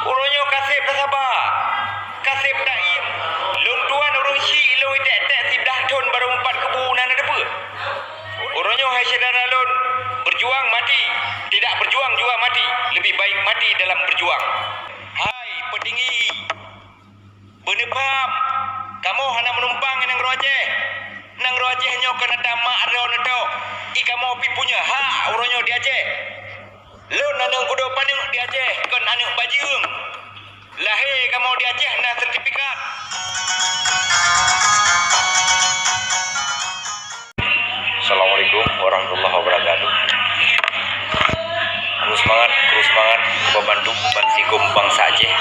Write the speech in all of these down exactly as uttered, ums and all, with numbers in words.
Uroe nyoe ka seb tasaba, ka seb taiem. Lôn tuan ureuëng syiek lôn itek-tek siblaih thon barô meupat kubu na na teupeu. Uroe nyoe hai syedara lôn, berjuang mati, tidak berjuang juga mati. Lebih baik mati dalam berjuang. Hai peutinggi, beuneupham, kamoe hana meunumpang nanggroe Aceh. Nanggroe Aceh nyoe kon ata mak droe neutoh. I kamoe pih punya hak uroe nyoe di Aceh. Lôn aneuëk kudo paneuk di Aceh, kon aneuëk bajeueng. Lahé kamoe di Aceh na sertifikat. Assalamualaikum warahmatullahi wabarakatuh. Kru seumangat, kru seumangat, keu bandum bansigom bansa Aceh.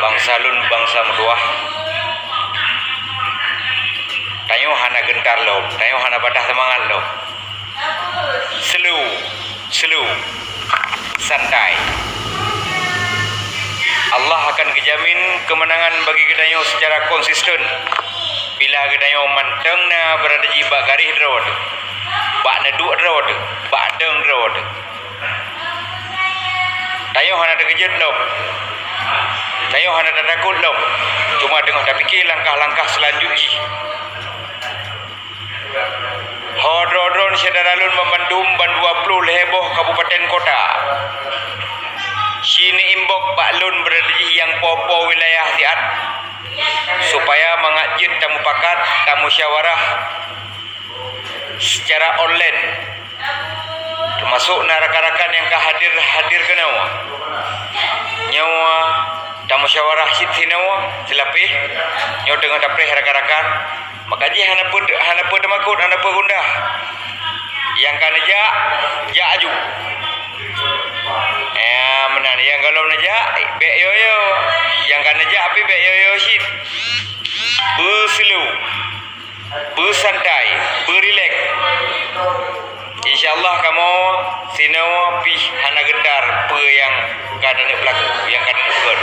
Bansa lôn, bansa meutuwah. Tanyoe hana geuntar lom, tanyoe hana patah seumangat lom. Slow, slow, santai. Allah akan geujamin keumeunangan bagi geutanyoe seucara konsisten bila geutanyoe mantong na beurada jih bak garéh droe teuh, bak neuduek droe teuh, bak dong droe teuh. Tanyoe hana teukeujot lom. Tanyoe hana tatakot lom. Cuma teungoh tapike langkah-langkah seulanjut jih. Ho droe-droe syedara lôn banmandum ban dua ploh lhée boh kabupaten kota. Shi neuimbok bak lôn beurada jih nyang po-po wilayah siat, supaya mangat jeuet tamupakat, tamusyawarah seucara online. Teumasok na rakan-rakan nyang ka hadir, hadir keunoe. Nyoe tamusyawarah cit sinoe, seulapeh nyoe teungoh tapreh rakan-rakan. Maka jih hana peu-, hana peu teumakot, hana peu gundah. Nyang ka neujak, jak aju. Ya, meunan. Nyang gohlom neujak, bék yo-yo. Nyang ka neujak pih bék yo-yo cit. Beuseuleue. Beusantai, beurilek. Insya Allah kamoe sinoe pih hana geuntar peue nyang ka taneuk peulaku, nyang ka taneuk peugét.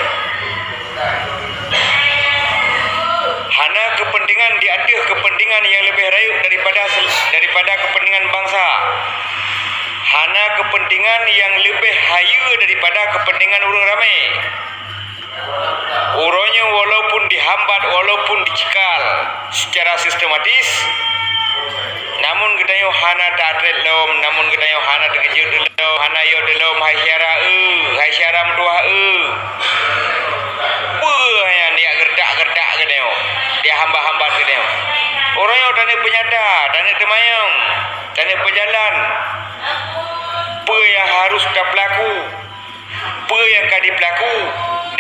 Hana keupeuntengan di ateueh keupeuntengan nyang leubeh rayeuk daripada sel-, daripada keupeuntengan bansa. Hana keupeuntengan nyang leubeh hayeue daripada keupeuntengan ureuëng ramé. Uroe nyoe walaupun dihambat, walaupun dicekal secara sistematis, namun geutanyoe hana tatrét lom, namun geutanyoe hana teukeujot lom, hana yo lom, hai syedara eu, hai syedara meutuwah eu. Peue nyang jak geureutak-geureutak geutanyoe, jak hambat-hambat geutanyoe? Uroe nyoe taneuk peunyata, taneuk teumanyong, taneuk peujalan peue nyang harôh tapeulaku. Peue nyang ka jipeulaku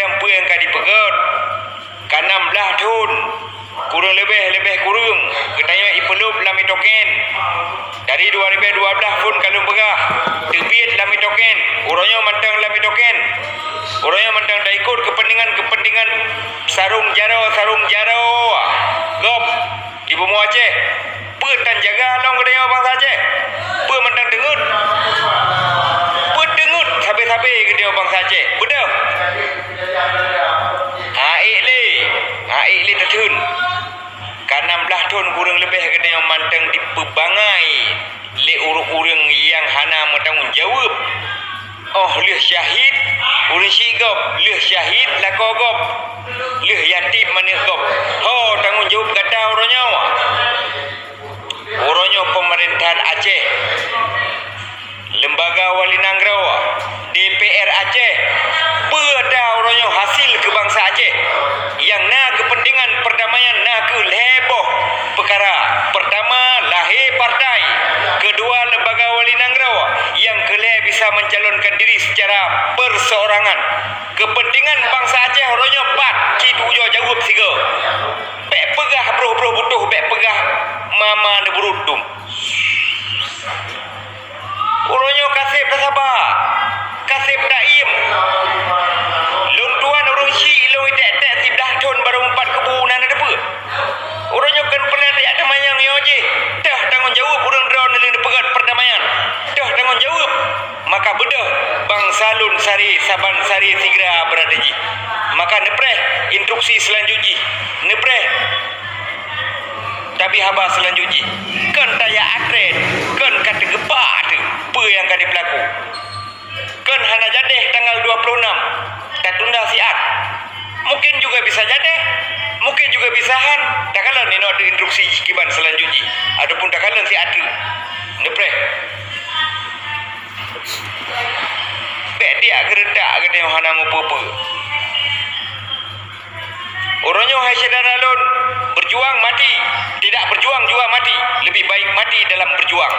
dan peue nyang ka jipeugét. Ka nam blaih thon, kureueng leubeh, leubeh kureueng, geutanyoe ipeulop lam mitoken. Dari dua ribèe dua blaih phon ka lôn peugah, teubiet lam mitoken, uroe nyoe mantong lam mitoken. Uroe nyoe mantong taikot keupeuntengan-keupeuntengan sarong jaroe, sarong jaroe gob di bumoe Aceh. Peue tan jaga lom geutanyoe bansa Aceh? Peue mantong teungeut? Peue teungeut sabe-sabe geutanyoe bansa Aceh? Beudôh! Ha'ék lé, ha'ék lé tatheun. Ka nam blaih thon kureueng leubeh geutanyoe mantong dipeubangai lé ureuëng-ureuëng nyang hana meutanggong jaweueb. Óh lheueh syahid ureuëng syiek gob, lheueh syahid lakoe gob, lheueh yatim aneuk gob. Ho tanggong jaweueb gata uroe nyoe? Uroe nyoe peumeurintah Aceh, lembaga wali nanggroe, D P R Aceh, peue ata uroe nyoe hasil keu bansa Aceh? Nyang na keupeuntengan peurdamaian na kheueh lhée boh peukara. Peurtama, lahé partai. Keudua, lembaga wali nanggroe nyang keu lhée bisa mencalonkan diri seucara peuseorangan. Keupeuntengan bansa Aceh uroe nyoe pat cit ujoe jaweueb sigoe. Bék peugah broh-broh butôh, bék peugah mama neuburot dum. Uroe nyoe ka seb tasaba, ka seb taiem. Lôn tuan ureuëng syiek lôn itek-tek siblaih thon barô meupat kubu na na teupeu. Uroe nyoe kon peureulée tajak teumanyong nyoe jih, teuh tanggong jaweueb ureuëng droe neupeugét peurdamaian. Teuh tanggong jaweueb. Maka beudôh bansa lôn sari saban sari sigra beurada jih. Maka neupreh instruksi seulanjut jih. Neupreh tabi haba seulanjut jih. Kon tajak atrét, kon ka teugeupak teuh peue nyang ka jipeulaku. Kon hana jadi Bék tiak geuretak geutanyoe hana meupeue-peue. Uroe nyoe hai syedara lôn, berjuang mati, tidak berjuang juga mati, lebih baik mati dalam berjuang.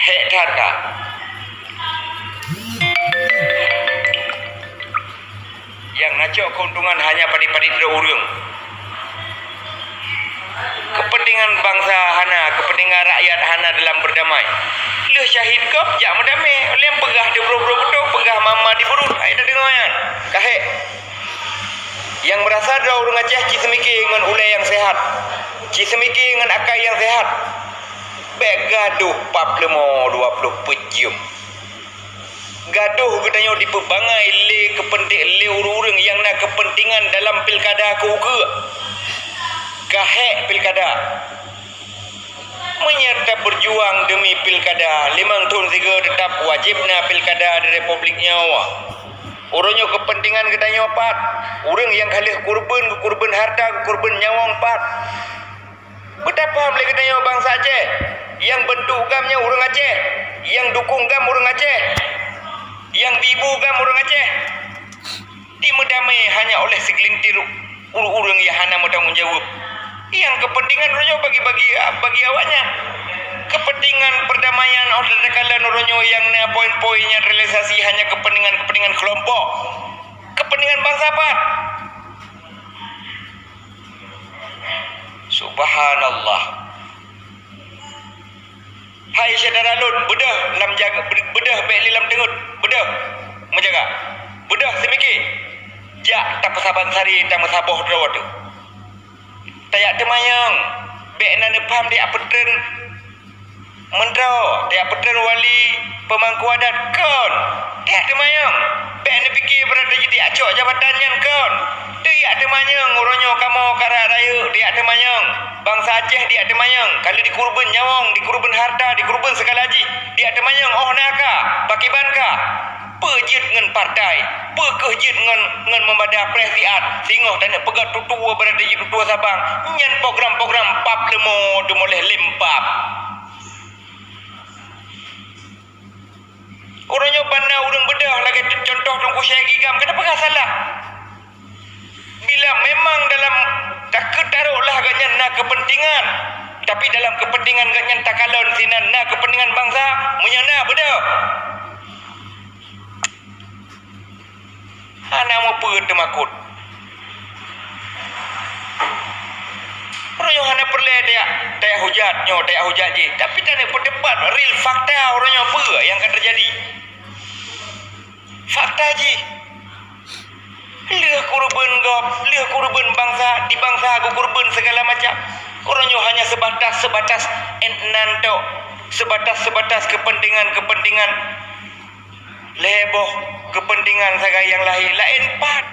Hék that ka. Nyang na cok keuntungan hanya padit-padit droe ureuëng. Kepentingan bansa hana, kepentingan rakyat hana dalam berdamai. Lheueh syahid gob jak meudamai, lem peugah di brôh-brôh beutôi, peugah mama di beurut, hai tadeungoe nyan. Ka hék. Nyang meurasa droe ureuëng Aceh ci seumike ngon ulée nyang seuhat, ci seumike ngon akai nyang seuhat. Bék gadoh pap leumo dua ploh peuet jeuem. Gadoh geutanyoe dipeubangai lé keupenti-, lé ureuëng-ureuëng nyang na keupeuntengan dalam pilkada keu ukeue. Ka hék pilkada. Meunyoe tapeurjuang deumi pilkada, limong thon sigoe teutap wajéb na pilkada di republik nyoe. Uroe nyoe keupeuntengan geutanyoe pat? Ureuëng nyang ka lheueh kurban, geukurban hareuta, geukurban nyawöng pat? Beutapaham lé geutanyoe bansa Aceh, nyang beuntuk GAM nyan ureuëng Aceh, nyang dukong GAM ureuëng Aceh, nyang bi bu GAM ureuëng Aceh. Dimeudamai hanya oleh sigeulintir ureuëng-ureuëng nyang hana meutanggung jaweueb. Nyang keupeuntengan uroe nyoe bagi-bagi, bagi awaknyan. Keupeuntengan peurdamaian óh takalon uroe nyoe nyang na poin-poin nyang realisasi hanya keupeuntengan-keupeuntengan keulompok. Keupeuntengan bansa pat? Subhanallah. Hai syedara lôn, beudôh lam jaga, beudôh bék lé lam teungeut, beudôh meujaga. Beudôh seumike. Jak tapeusaban sari tameusaboh droe teuh. Tajak teumanyong, bék na neupaham tajak peutreun meuntroe, tajak peutreun wali, peumangku adat kon. Tajak teumanyong, bék neupike beurat jih tajak cok jabatan nyan kon. Tajak teumanyong, uroe nyoe kamoe karab rayeuk, tajak teumanyong. Bansa Aceh tajak teumanyong, ka lheueh dikurban nyawöng, dikurban hareuta, dikurban seugala jih, tajak teumanyong óh na ka, pakriban ka. Peue jeuet ngon partai? Peue kheueh jeuet ngon, ngon meumada preh siat? Singoh taneuk peugah tutoe beurat jih tutoe Sabang. Nyan program-program pap leumo, teumeuléh lem pap. Uroe nyoe ban na ureuëng beudôh lagée contoh Teungku Syekh Gigam, keuneuk peugah salah. Bila memang dalam takeutaroklah gobnyan na keupeuntengan, tapi dalam keupeuntengan gobnyan takalon sinan na keupeuntengan bansa, meunyoe na beudôh. Hana meupeue teumakot. Uroe nyoe hana peureulée tajak, tajak hujat nyoe, tajak hujat jih. Tapi taneuk peuteupat real fakta uroe nyoe peue nyang ka teujadi. Fakta jih, lheueh kurban gob, lheueh kurban bansa, di bansa geukurban segala macam. Uroe nyoe hanya sebatas-sebatas nan tok, sebatas-sebatas keupeuntengan-keupeuntengan. Lhée boh keupeuntengan sagai nyang lahé laén pat.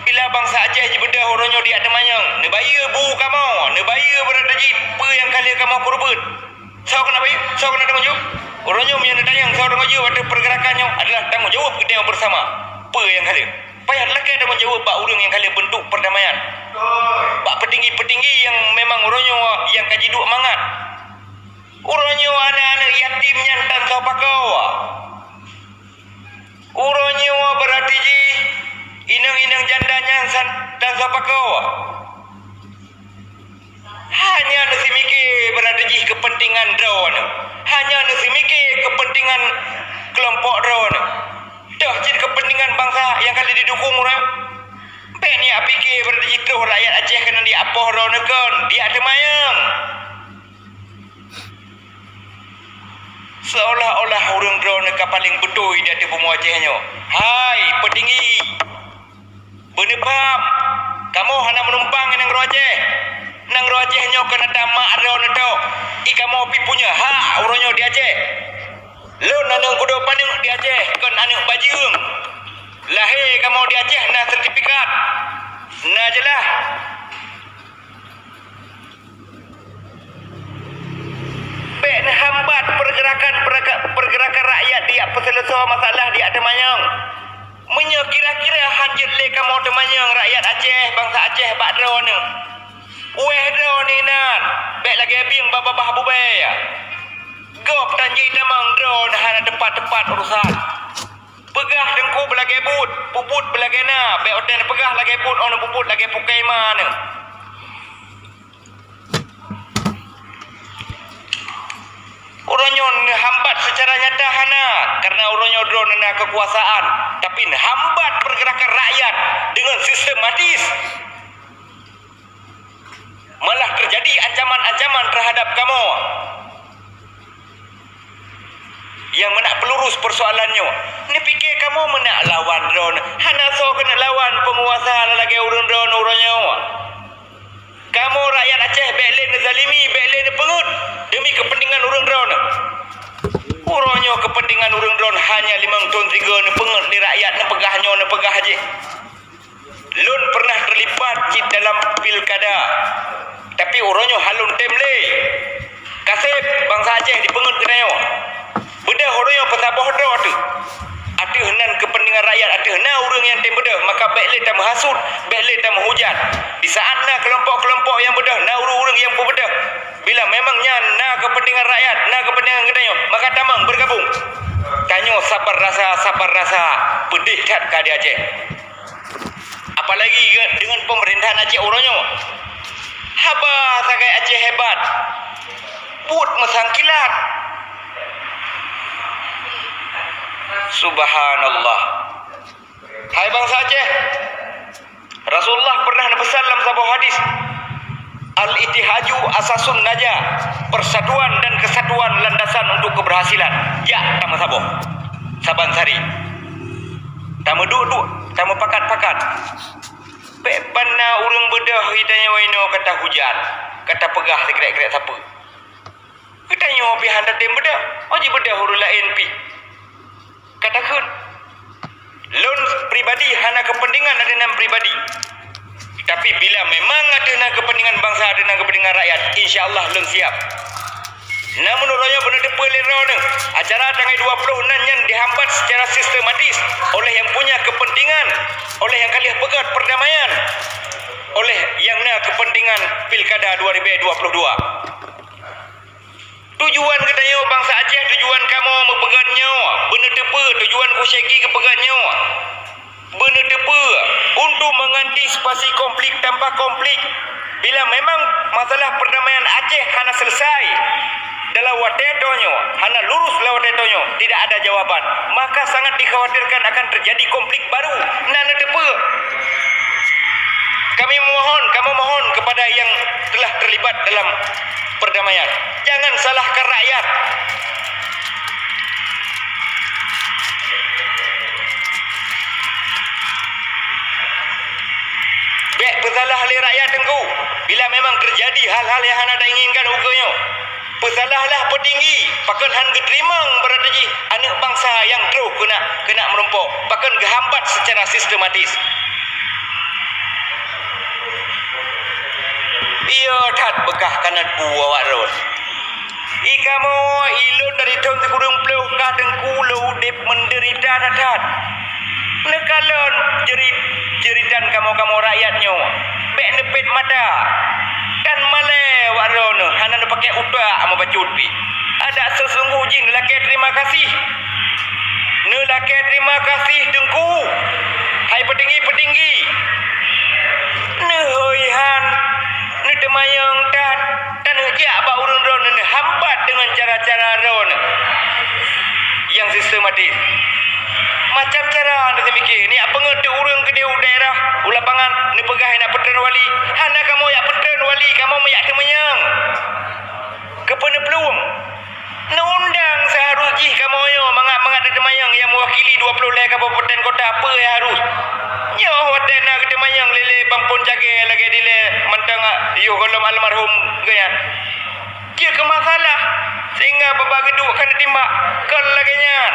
Bila bansa Aceh jibeudôh uroe nyoe tajak teumanyong, neubayeue bu kamoe, neubayeue beurat jih peue nyang ka lheueh kamoe kurban. Soe keuneuk bayeue? Soe keuneuk tanggong jaweueb? Uroe nyoe meunyoe neutanyong soe tanggong jaweueb ateueh peurgeurakan nyoe adalah tanggong jaweueb geutanyoe beusama. Peue nyang ka lheueh? Payah lakée tanggong jaweueb bak ureuëng nyang ka lheueh beuntuk peurdamaian. Bak peutinggi-peutinggi nyang memang uroe nyoe nyang ka jiduek mangat. Uroe nyoe aneuëk-aneuëk yatim nyan tan soe pakoe. Uroe nyoe beurati jih inong-inong janda nyan san-, tan soe pakoe. Hanya neusimike beurati jih keupeuntengan droeneuh. Hanya neusimike keupeuntengan keulompok droeneuh. Toh cit keupeuntengan bansa nyang ka lheueh didukong uroe nyoe? Bék neujak pike beurati jih troh rakyat Aceh keunan diapoh droeneuh kon, dijak teumanyong. Seolah-olah ureuëng droeneuh ka paleng beutôi di ateueh bumoe Aceh nyoe. Hai, peutinggi! Beuneupham, kamoe hana meunumpang ngon nanggroe Aceh. Nanggroe Aceh nyoe kon ata mak droeneuh tôh. I kamoe pih punya hak uroe nyoe di Aceh. Lôn aneuëk kudo paneuk di Aceh, kon aneuëk bajeueng. Lahé kamoe di Aceh na sertifikat. Na jeulaih. Bék neuhambat peurgeurakan, peurge-, peurgeurakan rakyat dijak peuseuleusoe masalah dijak teumanyong. Meunyoe kira-kira han jeuet lé kamoe teumanyong rakyat Aceh, bansa Aceh bak droeneuh, wéh Lagèe bieng babah bubé. Gob tanjih tamong droe hana teupat-teupat urusan. Peugah teungku beulagèe buet, peubuet beulagèe na, bèk watèe neupeugah lagèe buet, oh, neupeubuet lagèe pukai ma neuh. Uroe nyoe neuhambat seucara nyata hana, karena uroe nyoe droeneuh na keukuasaan, tapi neuhambat peurgeurakan rakyat deungon sistematis. Malah teujadi ancaman-ancaman teuhadap kamoe. Nyang meunak peulurus peursoalan nyoe, neupike kamoe meunak lawan droeneuh, hana soe keuneuk lawan peunguasa lagèe ureueng droeneuh uroe nyoe. Kamoe rakyat Aceh bèk lé neuzalimi, bèk lé neupeungeut deumi keupeuntengan ureueng droeneuh. Uroe nyoe keupeuntengan ureueng droeneuh hanya limong thon sigoe neupeungeut lé rakyat, neupeugah nyoe, neupeugah jih. Lôn pernah teulibat cit dalam pilkada, tapi uroe nyoe han lôn tem lé. Kaseb bansa Aceh dipeungeut geutanyoe. Beudôh uroe nyoe peusaboh droe teuh. Ateueh nan keupeuntengan rakyat, ateueh na ureueng nyang tem beudôh, maka bèk lé tameuhasut, bèk lé tameuhujat. Di saat na keulompok-keulompok nyang beudôh, na ureueng-ureueng nyang peubeudôh, bila memang nyan na keupeuntengan rakyat, na keupeuntengan geutanyoe, maka tamong beurgabong. Tanyoe saban rasa, saban rasa, peudeh that ka di Aceh. Apalagi deungon peumeurintah Aceh uroe nyoe. Haba sagai Aceh hebat. Buet meusangkilat. Subhanallah. Hai bansa Aceh, Rasulullah pernah neupeusan lam saboh hadis, "Al-ittihaju asasun najah." Persatuan dan kesatuan landasan untuk keberhasilan. Jak tameusaboh. Saban sari. Tameuduek-duek, tameupakat-pakat. Bèk ban na ureueng beudôh geutanyoe inoe ka tahujat, ka tapeugah sikrek-krek sapeue. Geutanyoe pih hana tem beudôh, oh jibeudôh ureueng laén pih. Ka takheun. Lôn pribadi hana keupeuntengan ateueh nan pribadi. Tapi bila memang ateueh nan keupeuntengan bansa, ateueh nan keupeuntengan rakyat, insya Allah lôn siap. Namun uroe nyoe beuneuteupeu lé droeneuh, acara tanggai dua ploh nan nyan dihambat secara sistematis oleh nyang punya keupeuntengan, oleh nyang ka lheueh peugöt peurdamaian, oleh nyang na keupeuntengan pilkada dua ribu dua puluh dua. Tujuan geutanyoe bansa Aceh, tujuan kamoe meupeugöt nyoe, beuneuteupeu tujuan Kucheki geupeugöt nyoe. Beuneuteupeu, untuk mengantisipasi konflik tanpa konflik, bila memang masalah perdamaian Aceh hana selesai dalam watèe tanyoe, hana lurus lam watèe tanyoe, tidak ada jawaban, maka sangat dikhawatirkan akan terjadi konflik baru. Nan neuteupeue. Kami memohon, kamoe mohon kepada yang telah terlibat dalam perdamaian, jangan salahkan rakyat. Bèk peusalah lé rakyat teungku, bila memang teujadi hal-hal nyang hana tainginkan ukeue nyoe. Peusalahlah peutinggi, pakon han geuteurimong beurat jih aneuk bansa nyang troh keunak, keunak meurumpok, pakon geuhambat seucara sistematis. Iya that beukah kanat bu awak droe. I kamoe, i lôn dari thôn sikureueng ploh ka teungku lôn udép meudeurita that-that. Neukalon jeurit-, jeuritan kamoe-kamoe rakyat nyoe. Bèk neupét mata. Tan malèe awak droeneuh hana neupakè utak meubacut pih. Adak seusunggoh jih neulakèe terima kasih. Neulakèe terima kasih teungku. Hai peutinggi-peutinggi. Neuhôi han, neuteumanyong that, taneuk jak bak ureueng droeneuh neuhambat deungon cara-cara droeneuh nyang sistematis. Macam cara neuteumike, neujak peungeut ureueng keudéh u daerah, u lapangan, neupeugah neujak peutreun wali. Hana kamoe jak peutreun wali, kamoe meujak teumanyong. Keupeue neuplueng? Neuundang seuharus jih kamoe nyoe mangat-mangat teuteumanyong nyang meuwakili dua ploh lhèe kabupaten kota, peue nyang harus. Nyoe watèe na geuteumanyong lé-lé bang phôn cagèe lagèe dilèe mantong yoh gohlom almarhum geuh nyan. Jeuet keu masalah, sehingga babah geuduek ka neutimbak. Kon lagèe nyan.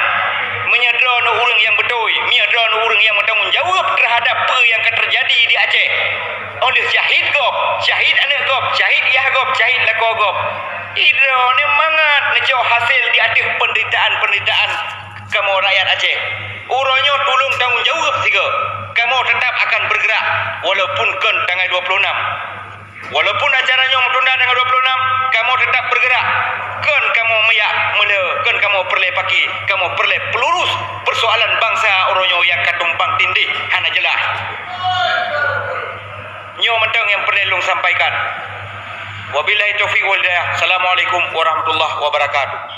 Meunyoe droeneuh ureueng nyang beutôi, meunyoe droeneuh ureueng nyang meutanggung jaweueb teuhadap peue nyang ka teujadi di Aceh, oh lheueh syahid gob, syahid aneuk gob, syahid yah gob, syahid lakoe gob. Droeneuh mangat neucok hasé di ateueh peunderitaan-peunderitaan kamoe rakyat Aceh. Uroe nyoe tulông tanggông jaweueb sigoe. Kamoe teutap akan beurgeurak walaupun kon tanggai dua ploh nam. Walaupun acara nyoe meutunda tanggal dua puluh enam, kamoe teutap beugerak. Kon kamoe meuyak meuleu, kon kamoe peureulée paki, kamoe peureulée peulurus peusoalan bansa uroe nyoe nyang ka tumpang tindih hana jeulaih. Nyoe mantong nyang peureulée lôn sampaikan. Wabillahi taufiq wal hidayah. Assalamualaikum warahmatullahi wabarakatuh.